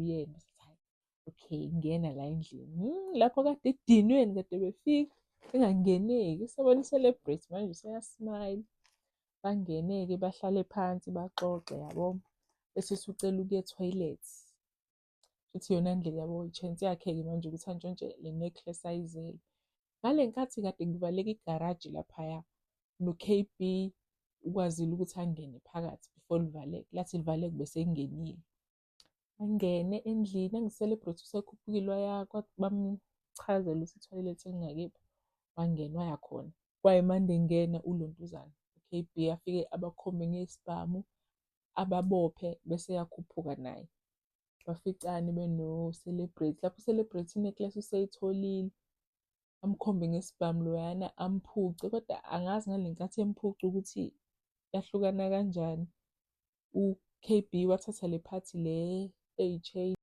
Uyena uthi hhayi, okay, ngena la endlini. Lapho kade edinweni kade befika engangeneki, usebona i-celebrity manje useya-smile. Bangene-ke bahlale phansi baxoxe yabo. Bese ethi ucela ukuya ethoyilethi. Futhi iyona ndlela yabo, i-chance yakhe-ke manje ukuthi antshontshe le necklace ayizele. Ngale nkathi kade kuvaleka igaraji laphaya, no-K_B ukwazile ukuthi angene phakathi before livaleke. Lathi livaleka bese engenile. Angene endlini angi-celebrate usekhuphukile waya bamchazela ukuthi ithoyilethi lingakephi. Wangena waya khona. Kwayimande engena ulontuzana, u-K_B afike abakhombe ngesibhamu, ababophe bese eyakhuphuka naye. Baficane beno-Celebrate. Lapho u-Celebrate i-necklace useyitholile. Amkhombe ngesibhamu loyana amphuce, kodwa angazi ngale nkathi emphuca ukuthi yahlukana kanjani. U-K_B wathatha le phathi le eyi-chain.